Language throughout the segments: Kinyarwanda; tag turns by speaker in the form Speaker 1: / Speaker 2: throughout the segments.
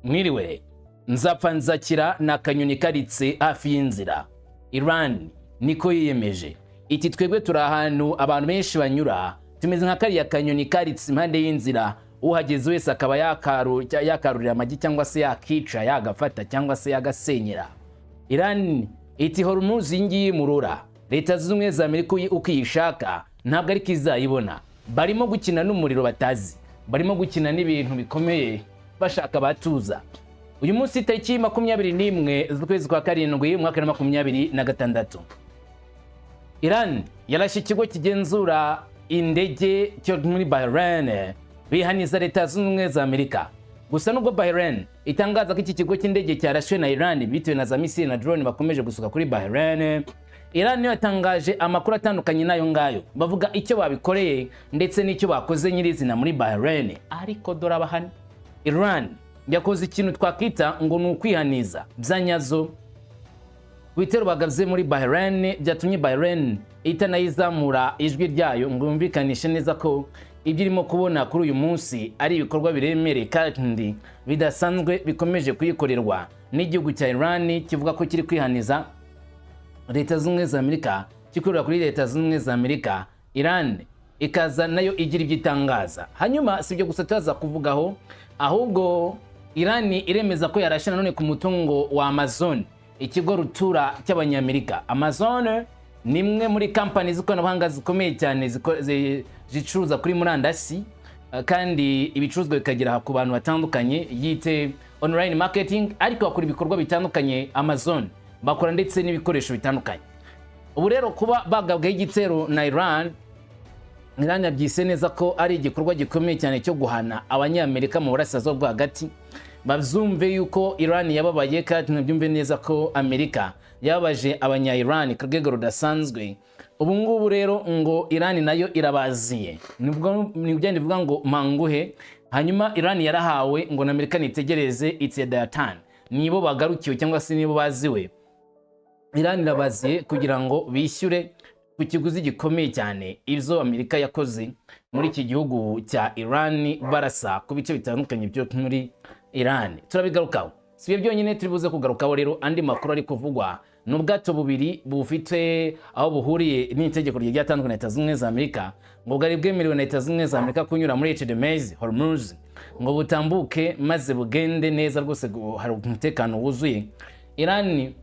Speaker 1: Mwiriwe. Nzapfa nzakira ni akanyoni karitse hafi y'inzira. Iran niko yiyemeje, iti: "Twebwe turi ahantu abantu benshi banyura, tumeze nka kariya kanyoni karitse impande y'inzira, uhageze wese akaba yakarurira amagi cyangwa se yakica, yagafata cyangwa se yagasenyera." Iran iti: "Hormuz iyi ngiyi murura, Leta Zunze Ubumwe za Amerika uko iyishaka ntabwo ariko izayibona." Barimo gukina n'umuriro batazi, barimo gukina n'ibintu bikomeye, bashaka batuza. Uyu munsi tariki 21 z'ukwezi kwa karindwi, umwaka wa 2026, Iran yarashe ikigo kigenzura indege cyo muri Bahrain, bihaniza Leta Zunze Ubumwe za Amerika. Gusa nubwo Bahrain itangaza ko iki kigo cy'indege cyarashwe na Iran bitewe na za misile na drone bakomeje gusuka kuri Bahrain, Iran niyo yatangaje amakuru atandukanye n'ayo ngayo, bavuga icyo babikoreye ndetse n'icyo bakoze nyirizina muri Bahrain. Ariko dore abahani, Iran yakoze ikintu twakita ngo ni ukwihaniza bya nyazo ibitero bagabye muri Bahrain, byatumye Bahrain itanayizamura ijwi ryayo ngo yumvikanishe neza ko ibyo irimo kubona kuri uyu munsi ari ibikorwa biremereye kandi bidasanzwe bikomeje kuyikorerwa n'igihugu cya Iran, kivuga ko kiri kwihaniza Leta Zunze Ubumwe za Amerika, kikorera kuri Leta Zunze Ubumwe za Amerika. Iran ikaza nayo igira ibyo itangaza. Hanyuma si ibyo gusa tuza kuvugaho, ahubwo Iran iremeza ko yarashe nanone ku mutungo wa Amazon, ikigo rutura cy'Abanyamerika. Amazon ni imwe muri kampani z'ikoranabuhanga zikomeye cyane zicuruza kuri murandasi, kandi ibicuruzwa bikagera ku bantu batandukanye, yite online marketing, ariko bakora ibikorwa bitandukanye. Amazon bakora ndetse n'ibikoresho bitandukanye. Ubu rero kuba bagabweho igitero na Iran, Iran yabyise neza ko ari igikorwa gikomeye cyane cyo guhana Abanyamerika mu burasirazuba bwo hagati. Babyumve yuko Iran yababaye, kandi tunabyumve neza ko Amerika yababaje abanya Iran ku rwego rudasanzwe. Ubu ngubu rero ngo Iran nayo irabaziye, nibwo nibyo bivuga ngo manguhe. Hanyuma Iran yarahawe ngo na Amerika nitegereze, it's their turn, nibo bagarukiwe cyangwa se nibo baziwe. Iran irabaziye kugira ngo bishyure ku kiguzi gikomeye cyane ibyo Amerika yakoze muri iki gihugu cya Iran, barasa ku bice bitandukanye byo muri Iran. Turabigarukaho. Si ibyo byonyine turi buze kugarukaho rero, andi makuru ari kuvugwa ni ubwato bubiri bufite aho buhuriye n'itegeko ryatanzwe na Leta Zunze Ubumwe za Amerika, ngo bwari bwemerewe na Leta Zunze Ubumwe za Amerika kunyura muri Hormuz Hormuz, ngo butambuke maze bugende neza rwose, hari umutekano wuzuye. Iran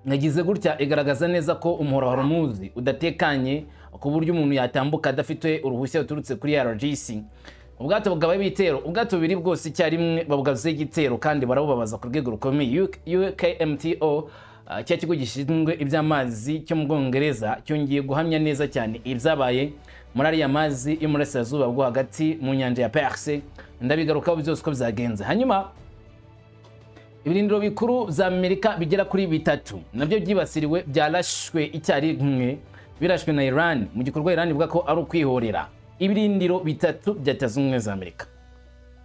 Speaker 1: yagize gutya igaragaza neza ko umuhora wa Hormuz udatekanye ku buryo umuntu yatambuka adafite uruhushya ruturutse kuri IRGC. Ubwato bugaba ibitero, ubwato bubiri bwose icyarimwe babugaze igitero kandi barabubabaza ku rwego rukomeye. UKMTO, cya kigo gishinzwe iby'amazi cyo mu Bwongereza, cyongeye guhamya neza cyane ibyabaye muri ariya mazi yo mu burasirazuba bwo hagati mu nyanja ya Perse. Ndabigarukaho byose uko byagenze. Hanyuma ibirindiro bikuru za Amerika bigera kuri bitatu nabyo byibasiriwe, byarashwe icyarimwe, birashwe na Iran mu gikorwa Iran ivuga ko ari ukwihorera. Ibirindiro bitatu bya Leta Zunze Ubumwe za Amerika.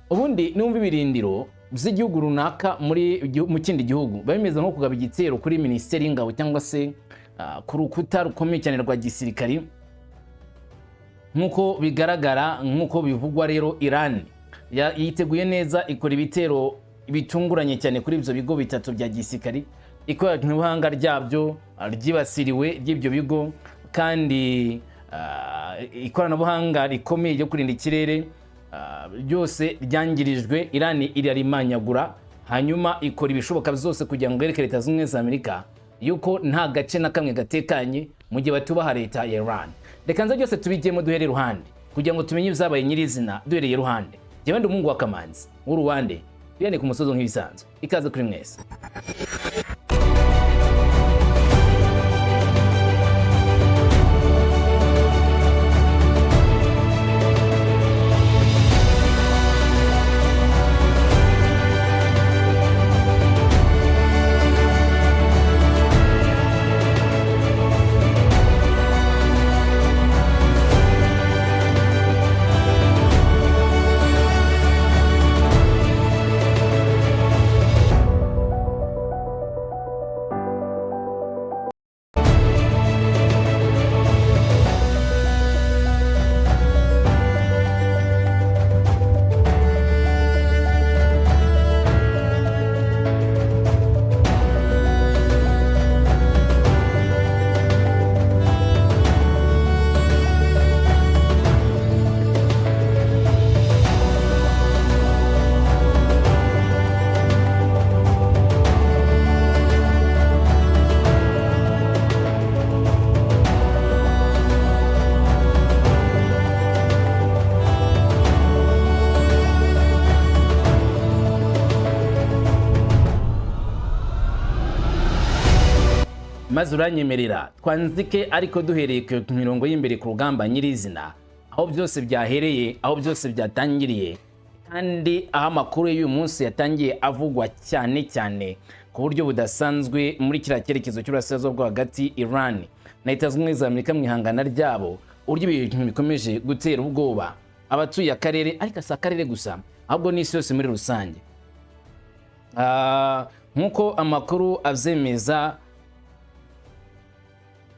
Speaker 1: Ubundi numva ibirindiro by'igihugu runaka mu kindi gihugu biba bimeze nko kugaba igitero kuri minisiteri y'ingabo cyangwa se ku rukuta rukomeye cyane rwa gisirikari. Nk'uko bigaragara, nk'uko bivugwa rero, Iran yiteguye neza, ikora ibitero bitunguranye cyane kuri ibyo bigo bitatu bya gisirikari. Ikoranabuhanga ryabyo ryibasiriwe ry'ibyo bigo, kandi ikoranabuhanga rikomeye ryo kurinda ikirere byose ryangirijwe. Iran irarimanyagura, hanyuma ikora ibishoboka byose kugira ngo yereke Leta Zunze Ubumwe za Amerika yuko nta gace na kamwe gatekanye mu gihe batubaha leta ya Iran. Reka nze byose tubigiyemo duhere iruhande kugira ngo tumenye ibyabaye nyirizina duhereye iruhande. Njyewe ndi umuhungu wa Kamanzi w'uruwande, tuyane ku musozi nk'ibisanzwe. Ikaze kuri mwese. Maze uranyemerera twanzike, ariko duhereye ku mirongo y'imbere ku rugamba nyirizina, aho byose byahereye, aho byose byatangiriye, kandi aho amakuru y'uyu munsi yatangiye avugwa cyane cyane ku buryo budasanzwe muri kiriya cyerekezo cy'Uburasirazuba bwo Hagati, Iran na Leta Zunze Ubumwe za Amerika mu ihangana ryabo, uburyo ibintu bikomeje gutera ubwoba abatuye akarere, ariko si akarere gusa, ahubwo n'isi yose muri rusange. Nk'uko amakuru abyemeza,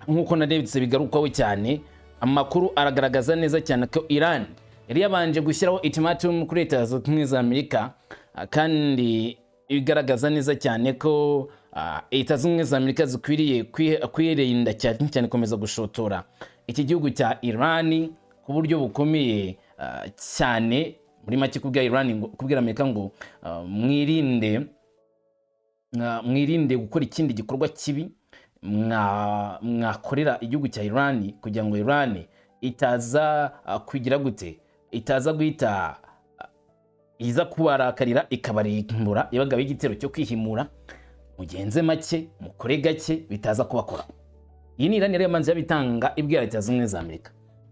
Speaker 1: nk'uko narebye bigarukwaho cyane, amakuru aragaragaza neza cyane ko Iran yari yabanje gushyiraho ultimatum kuri Leta Zunze Ubumwe za Amerika, kandi igaragaza neza cyane ko Leta Zunze Ubumwe za Amerika zikwiriye kwirinda cyane cyane gukomeza gushotora iki gihugu cya Iran ku buryo bukomeye cyane. Muri make, kubwira Iran kubwira Amerika ngo mwirinde, mwirinde gukora ikindi gikorwa kibi mwakorera igihugu cya Iran, kugira ngo Iran itaza kugira gute, itaza guhita iza kubarakarira ikabarimbura, ibagabaho igitero cyo kwihimura. Mugenze make, mukore gake, bitaza kubakora. Iyi ni Iran rero yamanze yabitanga ibwira Leta Zunze Ubumwe za Amerika.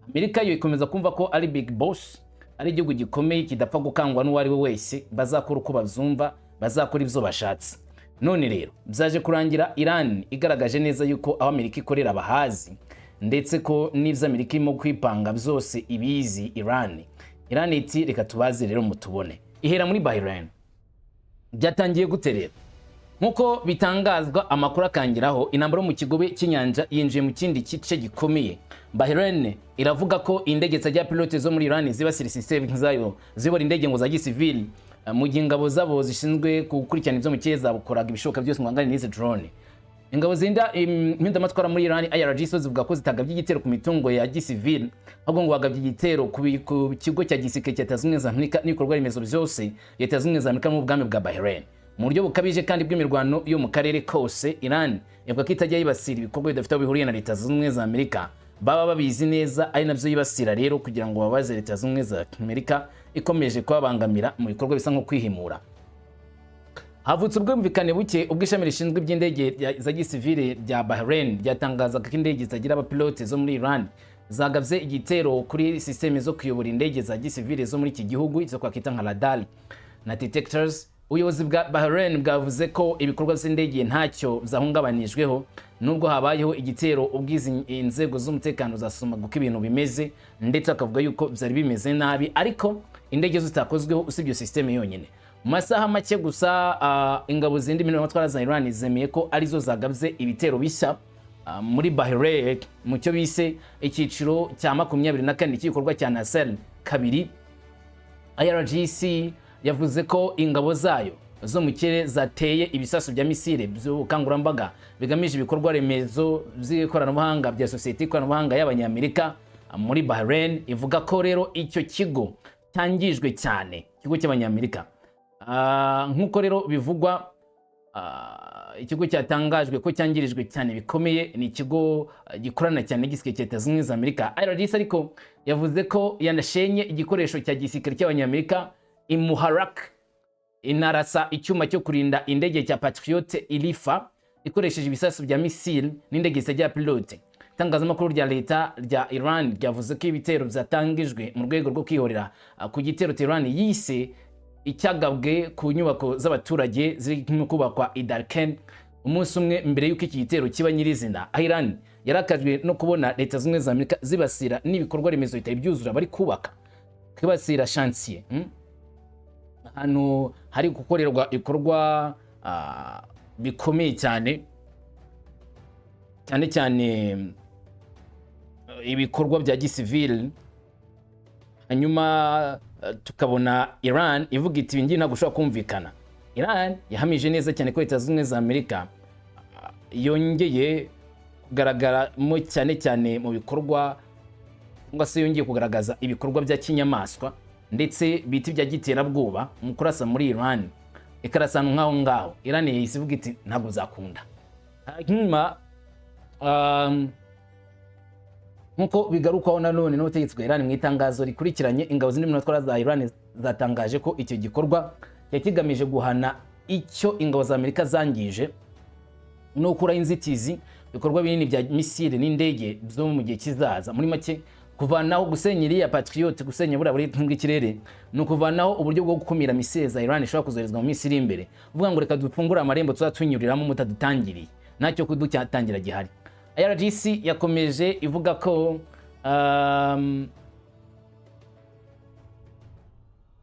Speaker 1: Amerika yo ikomeza kumva ko ari big boss, ari igihugu gikomeye kidapfa gukangwa n'uwo ari we wese, bazakora uko babyumva, bazakora ibyo bashatse. None rero byaje kurangira Iran igaragaje neza yuko aho Amerika ikorera bahazi, ndetse ko n'ibyo Amerika irimo kwipanga byose ibizi Iran. Iran iti: "Reka tubaze rero mutubone." Ihera muri Bahrain. Byatangiye gute rero? Nk'uko bitangazwa, amakuru akangiraho, intambara yo mu kigobe cy'inyanja yinjiye mu kindi gice gikomeye. Bahrain iravuga ko indege zitagira pilote zo muri Iran zibasira system zayo ziyobora indege ngo za gisivili, mu gihe ingabo zabo zishinzwe gukurikirana ibyo mu kirere zabukoraga ibishoboka byose ngo hangane n'izi drone. Ingabo zinda impindamatwara muri Iran, IRGC, zivuga ko zitagabye igitero ku mitungo ya gisivili, ahubwo ngo bagabye igitero ku kigo cya gisirikare cya Leta Zunze Ubumwe za Amerika n'ibikorwa remezo byose Leta Zunze Ubumwe za Amerika mu bwami bwa Bahrain. Mu buryo bukabije kandi bw'imirwano yo mu karere kose, Iran ivuga ko itajya yibasira ibikorwa bidafite aho bihuriye na Leta Zunze Ubumwe za Amerika, baba babizi neza, ari nabyo yibasira rero kugira ngo babaze Leta Zunze Ubumwe za Amerika ikomeje kubabangamira mu bikorwa bisa nko kwihimura. Havutse ubwumvikane buke ubwo ishami rishinzwe iby'indege za gisivile rya Bahrain ryatangazaga ko indege zitagira abapilote zo muri Iran zagabye igitero kuri système zo kuyobora indege za gisivile zo muri iki gihugu, izo twakwita nka radar na detectors. Ubuyobozi bwa Bahrain bwavuze ko ibikorwa by'indege ntacyo byahungabanijweho nubwo habayeho igitero, ubwo izi inzego z'umutekano zasumaga uko ibintu bimeze, ndetse akavuga yuko byari bimeze nabi, ariko indege zo zitakozweho usibye iyo système yonyine. Mu masaha make gusa, ingabo zindi mpinduramatwara za Iran zemeye ko arizo zagabye ibitero bishya muri Bahrain mu cyo bise icyiciro cya 24 cy'igikorwa cya Nasser 2. IRGC yavuze ko ingabo zayo zo mu kirere zateye ibisasu bya misile by'ubukangurambaga bigamije ibikorwa remezo by'ikoranabuhanga bya sosiyete y'ikoranabuhanga y'Abanyamerika muri Bahrain. Ivuga ko rero icyo kigo cyangijwe cyane, ikigo cy'Abanyamerika. Nk'uko rero bivugwa, ikigo cyatangajwe ko cyangirijwe cyane bikomeye ni ikigo gikorana cyane n'igisirikare cya Leta Zunze Ubumwe za Amerika. IRGC ariko yavuze ko yanashenye igikoresho cya gisirikare cy'Abanyamerika i Muharraq, inarasa icyuma cyo kurinda indege cya Patriot Ilifa ikoresheje ibisasu bya misile n'indege zitagira pilote. Itangazamakuru rya leta rya Iran ryavuze ko ibitero byatangijwe mu rwego rwo kwihorera ku gitero Tehran yise icyagabwe ku nyubako z'abaturage zirimo kubakwa i Darken umunsi umwe mbere y'uko iki gitero kiba nyirizina, aho Iran yarakajwe no kubona Leta Zunze Ubumwe za Amerika zibasira n'ibikorwa remezo bitari byuzura bari kubaka, kwibasira chantier, Ahantu hari gukorerwa ibikorwa bikomeye cyane, cyane cyane ibikorwa bya gisivili. Hanyuma tukabona Iran ivuga iti: "Ibi ngibi ntabwo ushobora kumvikana." Iran yahamije neza cyane ko Leta Zunze Ubumwe za Amerika yongeye kugaragaramo cyane cyane mu bikorwa, cyangwa se yongeye kugaragaza ibikorwa bya kinyamaswa ndetse bita ibya giterabwoba mu kurasa muri Iran, ikarasa ahantu nk'aho ngaho. Iran yahise ivuga iti: "Ntabwo bizakunda." Hanyuma nk'uko bigarukwaho nanone n'ubutegetsi bwa Iran mu itangazo rikurikiranye, ingabo zindi ntwara za Iran zatangaje ko icyo gikorwa cyari kigamije guhana icyo ingabo za Amerika zangije no gukuraho inzitizi yo Ibikorwa binini bya misile n'indege byo mu gihe kizaza. Muri make, kuvanaho, gusenya iriya Patriot, gusenya buriya burinzi bw'ikirere, ni ukuvanaho uburyo bwo gukumira misile za Iran ishobora kuzoherezwa mu minsi iri imbere. Uvuga ngo reka dufungure amarembo tuzatunyuriramo mutadutangiriye, ntacyo kudutangira gihari. IRGC yakomeje ivuga ko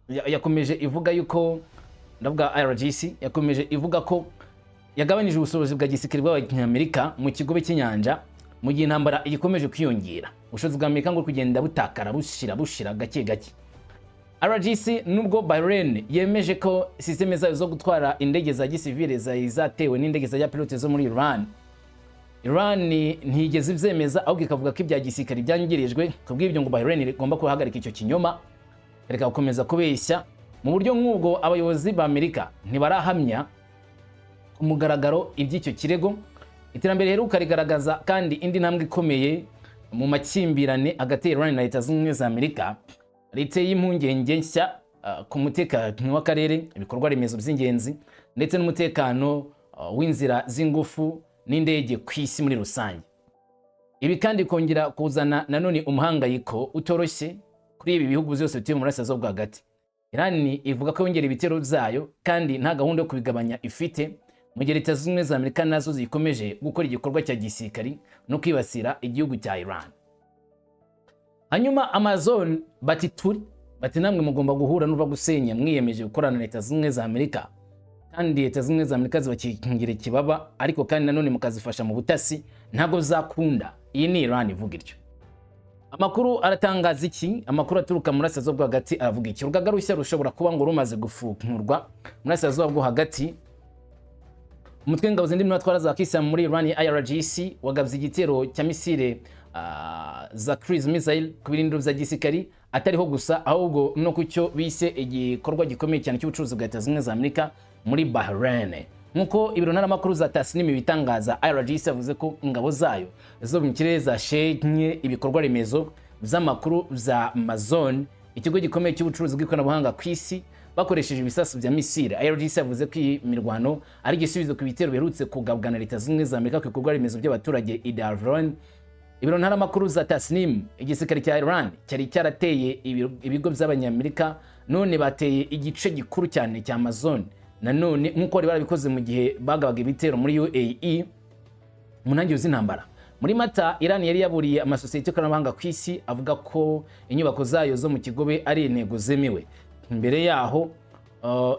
Speaker 1: yakomeje ivuga yuko, ndavuga IRGC, yakomeje ivuga ko yagabanije ubushobozi bwa gisirikare bw'Abanyamerika mu kigobe cy'inyanja mu gihe intambara ikomeje kwiyongera. Ubushobozi bwa Amerika ngo buri kugenda butakara, bushira bushira gake gake. RGC, nubwo Bahrain yemeje ko système zayo zo gutwara indege za gisivile zari zatewe n'indege za pilote zo muri Iran, Iran ntigeze ibyemeza, ahubwo ikavuga ko ibya gisirikare byangirijwe. Kubw'ibyo ngo Bahrain igomba guhagarika icyo kinyoma, reka gukomeza kubeshya. Mu buryo nk'ubwo, abayobozi ba Amerika ntibarahamya ku mugaragaro iby'icyo kirego. Iterambere riheruka rigaragaza kandi indi ntambwe ikomeye mu makimbirane hagati ya Iran na Leta Zunze Ubumwe za Amerika, riteye impungenge nshya ku mutekano w'akarere, ibikorwa remezo by'ingenzi ndetse n'umutekano w'inzira z'ingufu n'indege ku isi muri rusange. Ibi kandi kongera kuzana nanone umuhangayiko utoroshye kuri ibi bihugu byose bituye mu burasirazuba bwo hagati. Iran ivuga ko yongera ibitero byayo kandi nta gahunda yo kubigabanya ifite, mu gihe Leta Zunze Ubumwe za Amerika nazo zikomeje gukora igikorwa cya gisirikari no kwibasira igihugu cya Iran. Hanyuma Amazon bati turi, bati namwe mugomba guhura n'uva gusenya. Mwiyemeje gukorana na Leta Zunze Ubumwe za Amerika, kandi Leta Zunze Ubumwe za Amerika zibakingira ikibaba, ariko kandi nanone mukazifasha mu butasi, ntabwo zakunda. Iyi ni Iran ivuga ityo. Amakuru aratangaza iki? Amakuru aturuka mu burasirazuba bwo hagati aravuga iki? Urugaga rushya rushobora kuba ngo rumaze gufungurwa mu burasirazuba bwo hagati. Umutwe w'ingabo zindi ntwara za kisilamu muri Iran, IRGC, wagabye igitero cya misile za cruise missile ku birindiro bya gisirikari, atariho gusa, ahubwo no ku cyo bise igikorwa gikomeye cyane cy'ubucuruzi bwa Leta Zunze Ubumwe za Amerika muri Bahrain. Nk'uko ibiro ntaramakuru za Tasnim bitangaza, IRGC yavuze ko ingabo zayo zo mu kirere zashenye ibikorwa remezo by'amakuru bya Amazon, ikigo gikomeye cy'ubucuruzi bw'ikoranabuhanga ku isi, bakoresheje ibisasu bya misile. IRGC yavuze ko iyi mirwano ari igisubizo ku bitero biherutse kugabwa na Leta Zunze Ubumwe za Amerika ku bikorwa remezo by'abaturage i Bahrain. Ibiro ntaramakuru za Tasnim: igisirikare cya Iran cyari cyarateye ibigo by'Abanyamerika, none bateye igice gikuru cyane cya Amazon nanone, nk'uko bari barabikoze mu gihe bagabaga ibitero muri UAE mu ntangiriro z'intambara. Muri Mata, Iran yari yaburiye amasosiyete y'ikoranabuhanga ku isi, avuga ko inyubako zayo zo mu kigobe ari intego zemewe. Imbere yaho,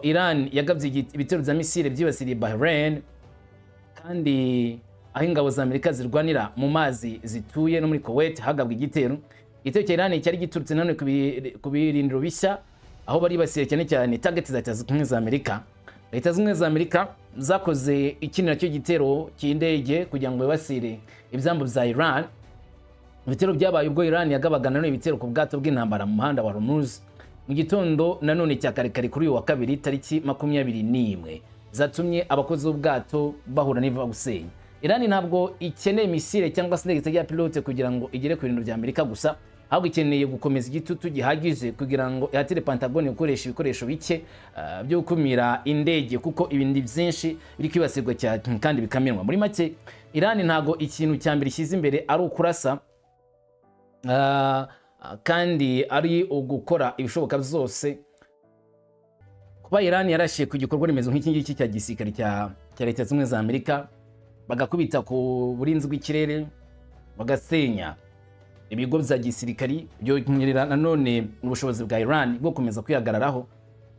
Speaker 1: Iran yagabye ibitero bya misile byibasiriye Bahrain, kandi aho ingabo za Amerika zirwanira mu mazi zituye, no muri Kuwait hagabwa igitero. Igitero cya Iran cyari giturutse nanone ku birindiro bishya aho bari basiye cyane cyane target za Leta Zunze Ubumwe za Amerika. Leta Zunze Ubumwe za Amerika zakoze ikindi nacyo gitero cy'indege kugira ngo bibasire ibyambu bya Iran. Ibitero byabaye ubwo Iran yagabaga nanone ibitero ku bwato bw'intambara mu muhanda wa Hormuz mu gitondo nanone cya kare kare kuri uyu wa kabiri tariki 21, zatumye abakozi b'ubwato bahura n'iva gusenya. Iran ntabwo ikeneye misile cyangwa se indege itagira pilote kugira ngo igere ku bintu bya Amerika gusa, ahubwo ikeneye gukomeza igitutu gihagije kugira ngo ihatire Pentagon gukoresha ibikoresho bike byo gukumira indege, kuko ibindi byinshi biri kwibasirwa cyane kandi bikamenwa. Muri make, Iran ntabwo ikintu cya mbere ishyize imbere ari ukurasa, kandi ari ugukora ibishoboka byose. Kuba Iran yarashiye ku gikorwa remezo nk'iki ngiki cya gisirikare cya Leta Zunze Ubumwe za Amerika, bagakubita ku burinzi bw'ikirere, bagasenya ibigo bya gisirikari, byongerera nanone ubushobozi bwa Iran bwo gukomeza kwihagararaho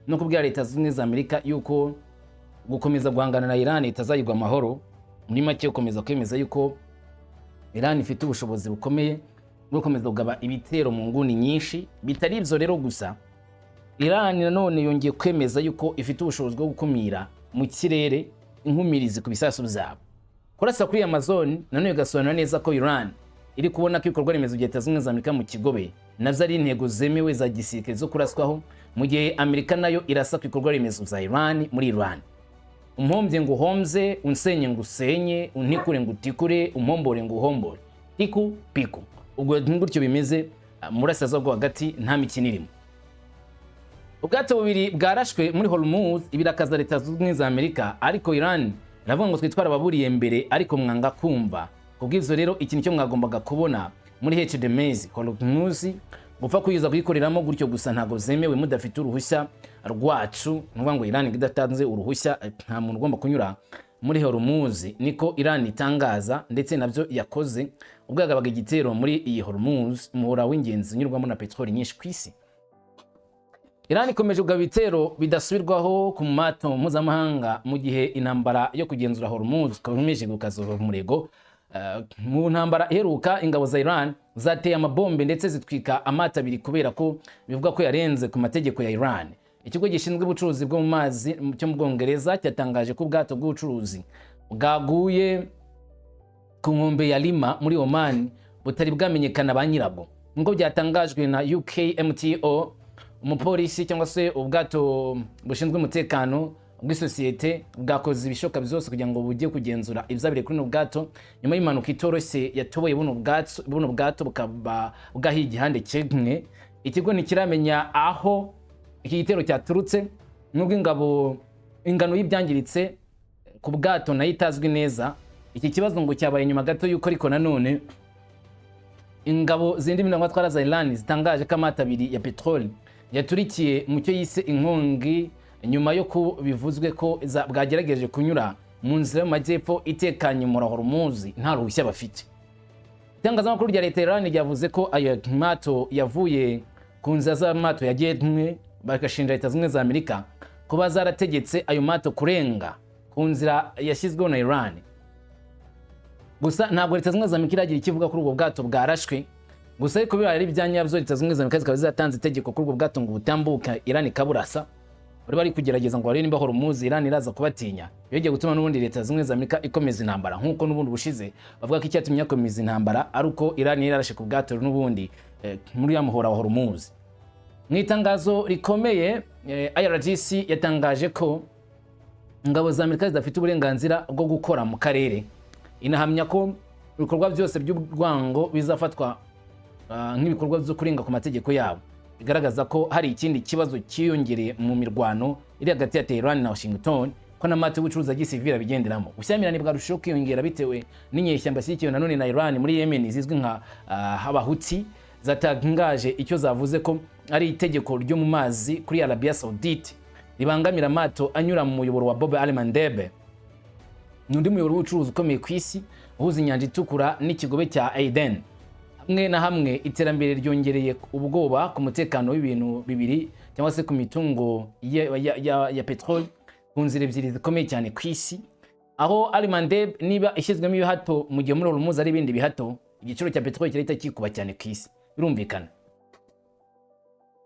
Speaker 1: no kubwira Leta Zunze Ubumwe za Amerika yuko gukomeza guhangana na Iran itazayigwa amahoro. Muri make, gukomeza kwemeza yuko Iran ifite ubushobozi bukomeye bwo gukomeza kugaba ibitero mu nguni nyinshi. Bitari ibyo rero gusa, Iran nanone yongeye kwemeza yuko ifite ubushobozi bwo gukumira mu kirere inkumirizi ku bisasu byabo. Kurasa kuri Amazon nanone bigasobanura neza ko Iran iri kubona ko ibikorwa remezo bya Leta Zunze Ubumwe za Amerika mu kigobe navyo ari intego zemewe za gisirikare zo kuraswaho, mu gihe Amerika nayo irasa ku bikorwa remezo bya Iran muri Iran. Umpombye ngo uhomze, unsenye ngo usenye, untikure ngo utikure, umpombore ngo uhombore, tiku piku. Ubwo gutyo bimeze mu burasirazuba bwo hagati, nta mikino irimo. Ubwato bubiri bwarashwe muri Hormuz, ibirakaza Leta Zunze Ubumwe za Amerika, ariko Iran iravuga ngo twitwara ababuriye mbere ariko mwanga kumva. Kubw'ivyo rero, iki nicyo mwagombaga kubona muri HDMZ Hormuz. Gupfa kuyiza kuyikoreramo gutyo gusa ntabwo zemewe mudafite uruhushya rwacu. Ni ukuvuga ngo Iran idatanze uruhushya, nta muntu ugomba kunyura muri Hormuz, niko Iran itangaza. Ndetse nabyo yakoze ubwo yagabaga igitero muri iyi Hormuz, umuhora w'ingenzi unyurwamo na peteroli nyinshi ku isi. Iran ikomeje kugaba ibitero bidasubirwaho ku mato mpuzamahanga mu gihe intambara yo kugenzura Hormuz ikomeje gukaza umurego. Mu ntambara iheruka, ingabo za Iran zateye amabombe ndetse zitwika amato abiri kubera ko bivuga ko yarenze ku mategeko ya Iran. Ikigo gishinzwe ubucuruzi bwo mu mazi cyo mu Bwongereza cyatangaje ko ubwato bw'ubucuruzi bwaguye ku nkombe ya Lima muri Oman butari bwamenyekana ba nyirabwo, nk'uko byatangajwe na UKMTO. Umupolisi cyangwa se ubwato bushinzwe umutekano bw'isosiyete bwakoze ibishoboka byose kugira ngo bujye kugenzura ibyabereye kuri buno bwato nyuma y'impanuka itoroshye yatoboye buno bwato bukaba bwahiye igihande kimwe. Ikigo ntikiramenya aho iki gitero cyaturutse, nubwo ingano y'ibyangiritse ku bwato nayo itazwi neza. Iki kibazo ngo cyabaye nyuma gato y'uko ariko nanone ingabo zindi mpinduramatwara za Iran zitangaje ko amato abiri ya peteroli yaturikiye mu cyo yise inkongi, nyuma yo ko bivuzwe ko bwagerageje kunyura mu nzira yo mu majyepfo itekanye muri Hormuz nta ruhushya bafite. Itangazamakuru rya leta ya Iran ryavuze ko ayo mato yavuye ku nzira z'amato yagenwe, bagashinja Leta Zunze za Amerika kuba zarategetse ayo mato kurenga ku nzira yashyizweho na Iran. Gusa ntabwo Leta Zunze za Amerika iragira icyo ivuga kuri ubwo bwato bwarashwe. Gusa ariko bibaye ari ibya nyabyo, Leta Zunze za Amerika zikaba zatanze itegeko kuri ubwo bwato ngo butambuka, Iran ikaburasa, bari kugerageza ngo barebe nimba Hormuz Iran iraza kubatinya. Bigiye gutuma n'ubundi Leta Zunze za Amerika ikomeza intambara, nk'uko n'ubundi bushize bavuga ko icyatumye yakomeza intambara ari uko Iran yararashe ku bwato n'ubundi muri ya muhora wa Hormuz. Mu itangazo rikomeye, IRGC yatangaje ko ingabo za Amerika zidafite uburenganzira bwo gukora mu karere, inahamya ko ibikorwa byose by'urwango bizafatwa nk'ibikorwa byo kurenga ku mategeko yabo. Bigaragaza ko hari ikindi kibazo cyiyongereye mu mirwano iri hagati ya Tehran na Washington, ko n'amato y'ubucuruzi ya gisivili abigenderamo. Ubushyamirane bwarushaho kwiyongera bitewe n'inyeshyamba zishyigikiwe nanone na Iran muri Yemen zizwi nka Abahuti, zatangaje icyo zavuze ko ari itegeko ryo mu mazi kuri Arabia Saudite ribangamira amato anyura mu muyoboro wa Bab el-Mandeb. Ni undi muyoboro w'ubucuruzi ukomeye ku isi uhuza inyanja Itukura n'ikigobe cya Aden. Hamwe na hamwe iterambere ryongereye ubwoba ku mutekano w'ibintu bibiri cyangwa se ku mitungo ya peteroli ku nzira ebyiri zikomeye cyane ku isi, aho Al-Mandeb niba ishyizwemo ibihato mu gihe muri Hormuz ari ibindi bihato, igiciro cya peteroli kirahita kikuba cyane ku isi, birumvikana.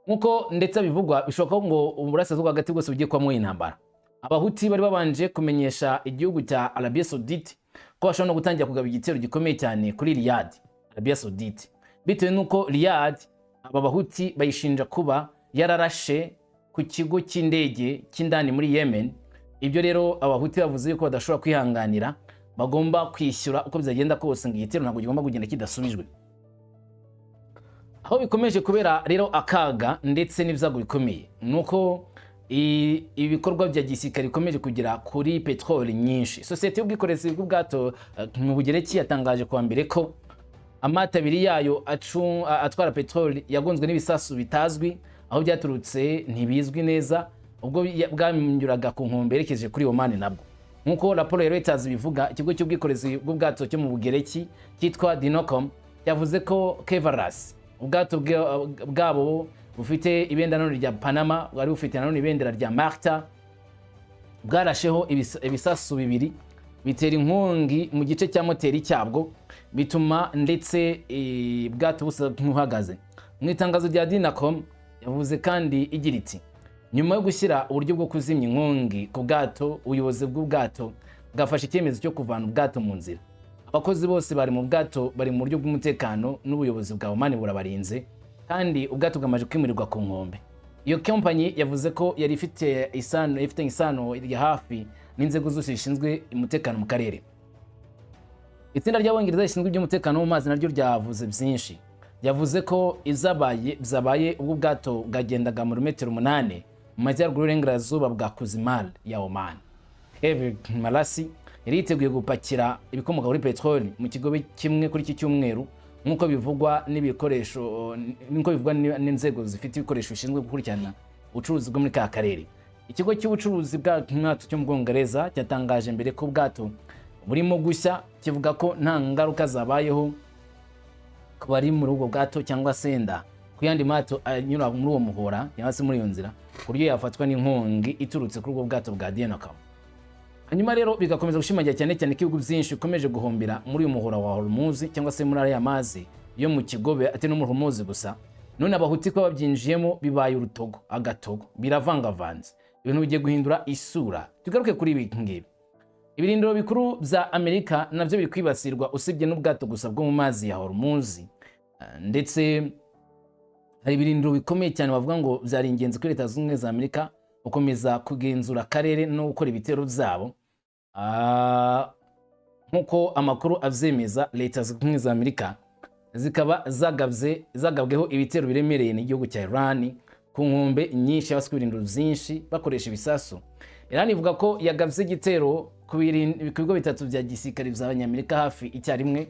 Speaker 1: Nk'uko ndetse bivugwa, bishoboka ko ngo uburasirazuba hagati bwose bugiye kubamo intambara. Abahuti bari babanje kumenyesha igihugu cya Arabia Saudite ko bashobora no gutangira kugaba igitero gikomeye cyane kuri Riyadh, Arabia Saudite, bitewe n'uko Riyadh aba bahuti bayishinja kuba yararashe ku kigo cy'indege cy'indani muri Yemen. Ibyo rero abahuti bavuze yuko badashobora kwihanganira, bagomba kwishyura uko byagenda kose, ngo igitero ntabwo kigomba kugenda kidasubijwe. Aho bikomeje kubera rero akaga ndetse n'ibyago bikomeye ni uko ibikorwa bya gisirikare bikomeje kugera kuri peteroli nyinshi. Sosiyete y'ubwikorezi bw'ubwato mu Bugereki yatangaje kuwa mbere ko amato abiri yayo atwara peteroli yagonzwe n'ibisasu bitazwi aho byaturutse, ntibizwi neza, ubwo bwanyuraga ku nkombe yerekeje kuri Oman nabwo. Nk'uko raporo ya Reuters bivuga, ikigo cy'ubwikorezi bw'ubwato cyo mu Bugereki cyitwa Dinocom cyavuze ko Kevaras, ubwato bwabo bufite ibendera rya Panama, bwari bufite nanone ibendera rya Malta, bwarasheho ibisasu bibiri bitera inkongi mu gice cya moteri cyabwo, bituma ndetse ubwato busa nk'uhagaze. Mu itangazo rya Dinacom yavuze kandi igira iti: "Nyuma yo gushyira uburyo bwo kuzimya inkongi ku bwato, ubuyobozi bw'ubwato bwafashe icyemezo cyo kuvana ubwato mu nzira. Abakozi bose bari mu bwato bari mu buryo bw'umutekano n'ubuyobozi bwa Oman burabarinze, kandi ubwato bwamaze kwimurirwa ku nkombe." Iyo kompanyi yavuze ko yari ifite isano ya hafi n'inzego zose zishinzwe umutekano mu karere. Itsinda ry'Abongereza rishinzwe iby'umutekano wo mu mazi naryo ryavuze byinshi. Yavuze ko izabaye byabaye ubwo ubwato bwagendaga mu metero 8 mu majyaruguru y'uburengerazuba bwa Kuzimar ya Oman. Kevin Malasi. Yari yiteguye gupakira ibikomoka kuri peteroli mu kigobe kimwe kuri iki cyumweru, nk'uko bivugwa n'ibikoresho, nk'uko bivugwa n'inzego zifite ibikoresho bishinzwe gukurikirana ubucuruzi bwo muri ka karere. Ikigo cy'ubucuruzi bw'amato cyo mu Bwongereza cyatangaje mbere ko ubwato burimo gushya, kivuga ko nta ngaruka zabayeho ku bari muri ubwo bwato cyangwa se wenda ku yandi mato anyura muri uwo muhora cyangwa se muri iyo nzira, ku buryo yafatwa n'inkongi iturutse kuri ubwo bwato bwa Dynacom. Hanyuma rero bigakomeza gushimangira cyane cyane ko ibihugu byinshi bikomeje guhombera muri uyu muhora wa Hormuz, cyangwa se muri ariya mazi yo mu kigobe, ati no muri Hormuz gusa. None Abahuti ko babyinjiyemo, bibaye urutogo agatogo, biravangavanze, ibintu bigiye guhindura isura. Tugaruke kuri ibi ngibi. Ibirindiro bikuru bya Amerika nabyo biri kwibasirwa, usibye n'ubwato gusa bwo mu mazi ya Hormuz. Ndetse hari ibirindiro bikomeye cyane bavuga ngo byari ingenzi kuri Leta Zunze Ubumwe za Amerika gukomeza kugenzura akarere no gukora ibitero byabo. Nk'uko amakuru abyemeza, Leta Zunze Ubumwe za Amerika zikaba zagabweho ibitero biremereye n'igihugu cya Iran ku nkombe nyinshi, cyangwa se ku birindiro byinshi, bakoresha ibisasu. Iran ivuga ko yagabye igitero ku bigo bitatu bya gisirikare by'Abanyamerika hafi icyarimwe,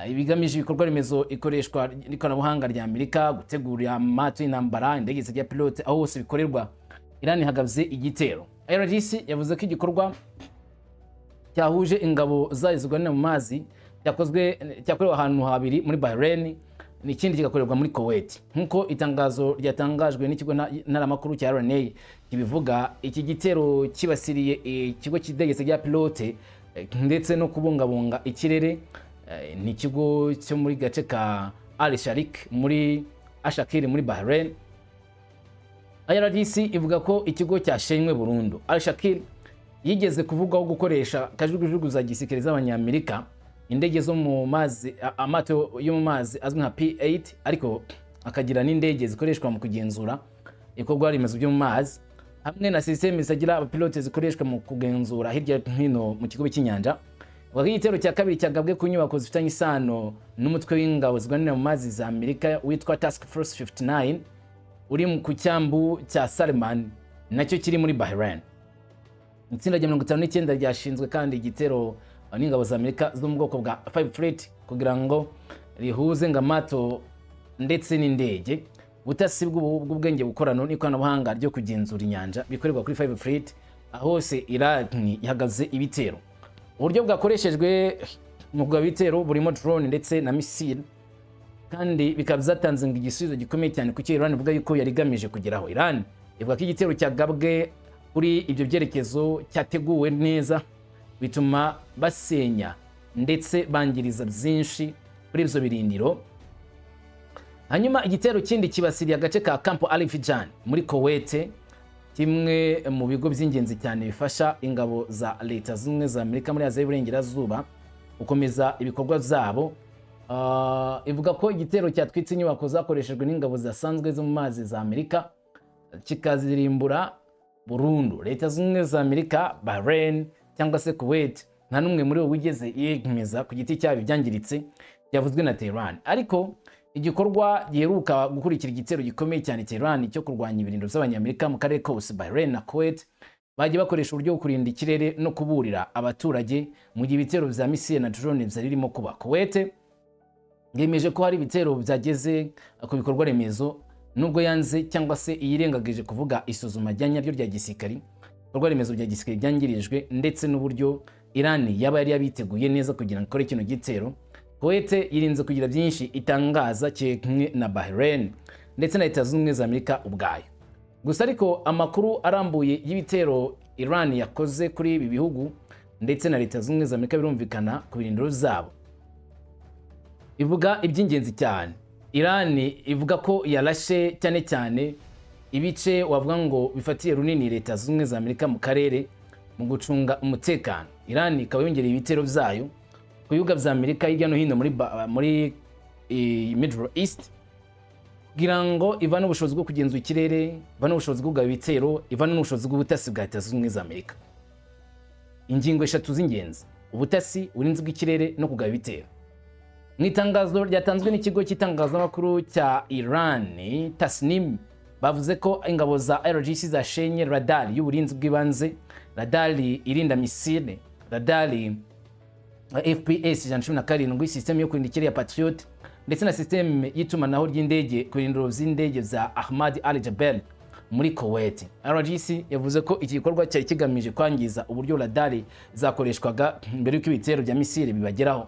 Speaker 1: ibigamije ibikorwa remezo, ikoreshwa n'ikoranabuhanga rya Amerika, gutegura amato y'intambara, indege zitagira pilote, aho hose bikorerwa Iran ihagabye igitero. IRGC yavuze ko igikorwa cyahuje ingabo zayo zirwanira mu mazi cyakozwe, cyakorewe ahantu habiri muri Bahrain, n'ikindi kigakorerwa muri Kuwait. Nk'uko itangazo ryatangajwe n'ikigo ntaramakuru cya RNA kibivuga, iki gitero kibasiriye ikigo cy'indege rya pilote ndetse no kubungabunga ikirere. Ni ikigo cyo muri gace ka Al Sharik muri Ashakir muri Bahrain. IRGC ivuga ko ikigo cyashenywe burundu. Al Shakir yigeze kuvugwaho gukoresha kajugujugu za gisirikare z'Abanyamerika, indege zo mu mazi, amato yo mu mazi azwi nka P8, ariko akagira n'indege zikoreshwa mu kugenzura ibikorwa remezo byo mu mazi, hamwe na sisiteme zitagira abapilote zikoreshwa mu kugenzura hirya no hino mu kigobe cy'inyanja. Ubwo igitero cya kabiri cyagabwe ku nyubako zifitanye isano n'umutwe w'ingabo zirwanira mu mazi za Amerika witwa Task Force 59, uri ku cyambu cya Salman, nacyo kiri muri Bahrain. Itsinda rya 59 ryashinzwe kandi igitero n'ingabo za Amerika zo mu bwoko bwa Five Fleet kugira ngo rihuze ngo amato ndetse n'indege, ubutasi bw'ubwenge bukorano n'ikoranabuhanga ryo kugenzura inyanja bikorerwa kuri Five Fleet. Aho hose Iran ihagaze ibitero. Uburyo bwakoreshejwe mu kugaba ibitero burimo drone ndetse na missile, kandi bikaba byatanze ngo igisubizo gikomeye cyane kuko Iran ivuga yuko yari igamije kugeraho. Iran ivuga ko igitero cyagabwe kuri ibyo byerekezo cyateguwe neza, bituma basenya ndetse bangiriza byinshi kuri ibyo birindiro. Hanyuma igitero kindi kibasiriye agace ka Camp Arifjan muri Kuwait, kimwe mu bigo by'ingenzi cyane bifasha ingabo za Leta Zunze Ubumwe za Amerika muri Aziya y'Iburengerazuba gukomeza ibikorwa byabo. Ivuga ko igitero cyatwitse inyubako zakoreshejwe n'ingabo zidasanzwe zo mu mazi za Amerika, kikazirimbura burundu. Leta Zunze Ubumwe za Amerika, Bahrain cyangwa se Kuwait, nta n'umwe muri bo wigeze yemeza ku giti cyabo ibyangiritse byavuzwe na Tehran. Ariko igikorwa giheruka gukurikira igitero gikomeye cyane Tehran cyo kurwanya ibirindiro by'Abanyamerika mu karere kose, Bahrain na Kuwait bagiye bakoresha uburyo bwo kurinda ikirere no kuburira abaturage mu gihe ibitero bya misile na drone byari birimo kuba. Kuwait yemeje ko hari ibitero byageze ku bikorwa remezo, nubwo yanze cyangwa se yirengagije kuvuga isuzuma rya nyaryo rya gisirikari, ibikorwa remezo bya gisirikare byangirijwe, ndetse n'uburyo Iran yaba yari yabiteguye neza kugira ngo ikore kino gitero. Kuwait yirinze kugira byinshi itangaza, kimwe na Bahrain ndetse na Leta Zunze Ubumwe za Amerika ubwayo. Gusa ariko amakuru arambuye y'ibitero Iran yakoze kuri ibi bihugu ndetse na Leta Zunze Ubumwe za Amerika, birumvikana ku birindiro zabo, ivuga iby'ingenzi cyane. Iran ivuga ko yarashe cyane cyane ibice wavuga ngo bifatiye runini Leta Zunze Ubumwe za Amerika mu karere mu gucunga umutekano. Iran ikaba yongereye ibitero byayo ku bibuga bya Amerika hirya no hino muri Middle East, kugira ngo ivane ubushobozi bwo kugenzura ikirere, ivane ubushobozi bwo kugaba ibitero, ivane n'ubushobozi bw'ubutasi bwa Leta Zunze Ubumwe za Amerika. Ingingo eshatu z'ingenzi: ubutasi, uburinzi bw'ikirere no kugaba ibitero. Mu itangazo ryatanzwe n'ikigo cy'itangazamakuru cya Iran Tasnim, bavuze ko ingabo za IRGC zashenye radari y'uburinzi bw'ibanze, radari irinda misile, Radari FPS 117, système yo kurinda ikirere ya Patriot, ndetse na système y'itumanaho ry'indege ku birindiro vy'indege vya Ahmad Al Jabal muri Kuwait. IRGC yavuze ko iki gikorwa cyari kigamije kwangiza uburyo radari zakoreshwaga mbere y'uko ibitero bya misile bibageraho.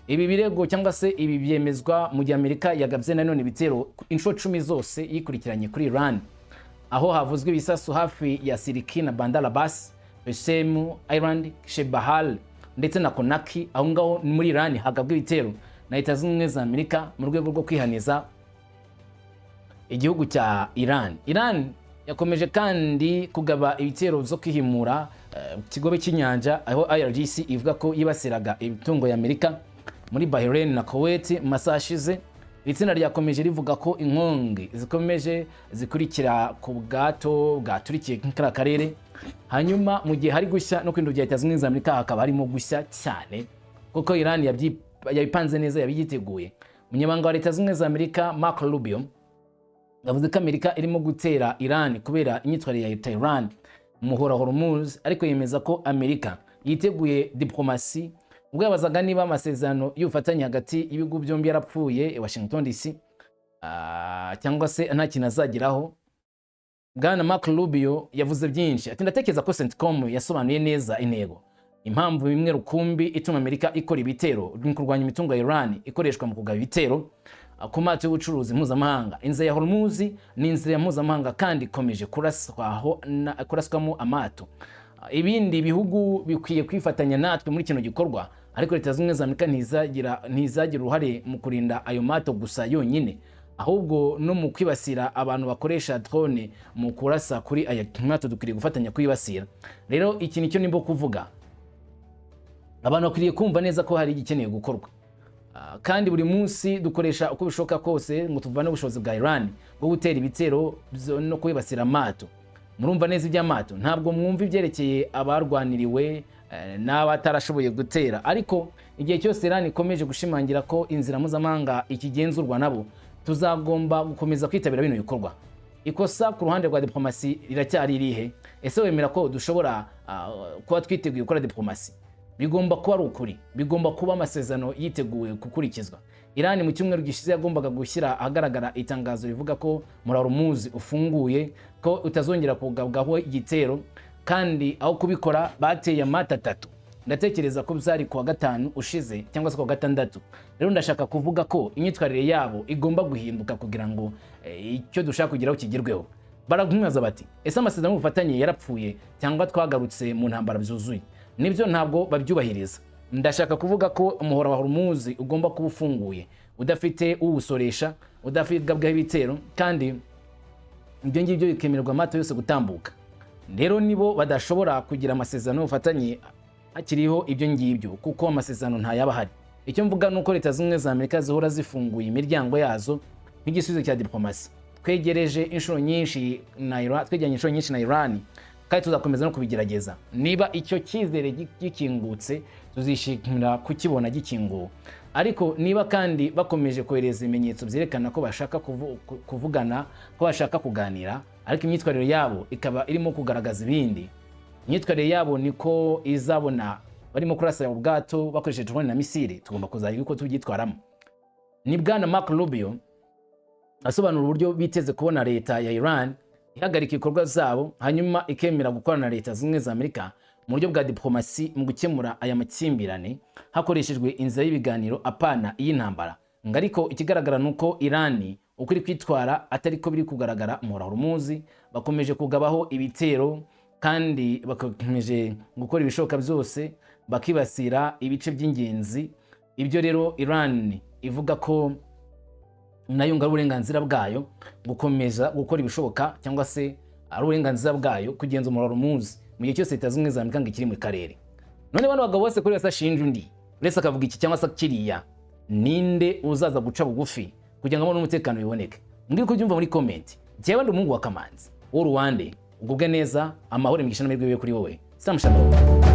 Speaker 1: Ibi birego cyangwa se ibi byemezwa mu gihe Amerika yagabye nanone ibitero inshuro 10 zose yikurikiranye kuri Iran, aho havuzwe ibisasu hafi ya Siriki na Bandar Abbas, Qeshm Island, Chabahar ndetse na Konaki. Aho ngaho muri Iran hagabwa ibitero na Leta Zunze Ubumwe za Amerika mu rwego rwo kwihaniza igihugu cya Iran. Iran yakomeje kandi kugaba ibitero byo kwihimura kigobe cy'inyanja, aho IRGC ivuga ko yibasiraga imitungo ya Amerika muri Bahrain na Kuwait mu masaha ashize. Iri tsinda ryakomeje rivuga ko inkongi zikomeje zikurikira ku bwato bwaturikiye kariya karere. Hanyuma mu gihe hari gushya no kwinda bya Leta Zunze Ubumwe za Amerika, hakaba harimo gushya cyane kuko Iran yabipanze neza, yabiyiteguye. Umunyamabanga wa Leta Zunze Ubumwe za Amerika Marco Rubio yavuze ko Amerika irimo gutera Iran kubera imyitwarire ya Tehran mu muhora Hormuz, ariko yemeza ko Amerika yiteguye diplomasi. Ubwo yabazaga niba amasezerano y'ubufatanye hagati y'ibihugu byombi yarapfuye i Washington DC, cyangwa se nta kintu azageraho, Bwana Marco Rubio yavuze byinshi. Ati: "Ndatekereza ko CENTCOM yasobanuye neza intego, impamvu imwe rukumbi ituma Amerika ikora ibitero ni kurwanya imitungo ya Iran ikoreshwa mu kugaba ibitero ku mato y'ubucuruzi mpuzamahanga. Inzira ya Hormuz ni inzira mpuzamahanga kandi ikomeje kuraswamo amato. Ibindi bihugu bikwiye kwifatanya natwe muri kino gikorwa, ariko Leta Zunze Ubumwe za Amerika ntizagira uruhare mu kurinda ayo mato gusa yonyine, ahubwo no mu kwibasira abantu bakoresha drone mu kurasa kuri aya mato. Dukwiriye gufatanya kwibasira." Rero iki nicyo nimbo kuvuga, abantu bakwiriye kumva neza ko hari igikeneye gukorwa. Kandi buri munsi dukoresha uko bishoboka kose ngo tuvane ubushobozi bwa Iran bwo gutera ibitero no kwibasira amato. Murumva neza iby'amato, ntabwo mwumva ibyerekeye abarwaniriwe n'abatarashoboye gutera. Ariko igihe cyose Iran ikomeje gushimangira ko inzira mpuzamahanga ikigenzurwa nabo, tuzagomba gukomeza kwitabira bino bikorwa. Ikosa ku ruhande rwa diplomasi riracyari irihe? Ese wemera ko dushobora kuba twiteguye gukora diplomasi? Bigomba kuba ari ukuri, bigomba kuba amasezerano yiteguye gukurikizwa." Iran mu cyumweru gishize yagombaga gushyira ahagaragara itangazo rivuga ko Hormuz ufunguye, ko utazongera kugabwaho igitero, kandi aho kubikora bateye amata atatu. Ndatekereza ko byari kuwa gatanu ushize cyangwa se kuwa gatandatu. Rero ndashaka kuvuga ko imyitwarire yabo igomba guhinduka kugira ngo icyo dushaka kugeraho kigerweho. Baramubaza bati: "Ese amasezerano y'ubufatanye yarapfuye cyangwa twagarutse mu ntambara byuzuye?" "Nibyo, ntabwo babyubahiriza. Ndashaka kuvuga ko umuhora wa Hormuz ugomba kuba ufunguye, udafite uwusoresha, udafite ibitero, kandi ibyo ngibyo bikemererwa amato yose gutambuka. Rero nibo badashobora kugira amasezerano y'ubufatanye hakiriho ibyo ngibyo, kuko amasezerano ntayaba ahari. Icyo mvuga ni uko Leta Zunze Ubumwe za Amerika zihora zifunguye imiryango yazo nk'igisubizo cya diplomasi. Twegereje inshuro nyinshi na Iran, twegeranye inshuro nyinshi na Iran, kandi tuzakomeza no kubigerageza. Niba icyo cyizere gikingutse, tuzishimira kukibona gikinguwe. Ariko niba kandi bakomeje kohereza ibimenyetso byerekana ko bashaka kuvugana, ko bashaka kuganira, ariko imyitwarire yabo ikaba irimo kugaragaza ibindi, imyitwarire yabo niko izabona barimo kurasa ubwato bakoresheje drone na misile, tugomba kuzajya uko tubyitwaramo." Ni Bwana Marco Rubio asobanura uburyo biteze kubona leta ya Iran ihagarika ibikorwa zabo, hanyuma ikemera gukorana na Leta Zunze Ubumwe za Amerika mu buryo bwa diplomasi mu gukemura aya makimbirane hakoreshejwe inzira y'ibiganiro, apana iy'intambara. Ngo ariko ikigaragara ni uko Iran uko iri kwitwara atari ko biri kugaragara. Mu Hormuz bakomeje kugabaho ibitero kandi bakomeje gukora ibishoboka byose bakibasira ibice by'ingenzi. Ibyo rero Iran ivuga ko nayo ngo ari uburenganzira bwayo gukomeza gukora ibishoboka, cyangwa se ari uburenganzira bwayo kugenza umuhora Hormuz mu gihe cyose Leta Zunze Ubumwe za Amerika ngo ikiri mu karere. None bano bagabo bose, kuri wese ashinja undi, uretse akavuga iki cyangwa se kiriya, ninde uzaza guca bugufi kugira ngo n'umutekano biboneke? Mbwira uko ubyumva muri comment. Jyewe ndi umuhungu wa Kamanzi w'Uruwande. Ugubwe neza, amahoro, imigisha n'amahirwe bibe kuri wowe. Samu, shalom.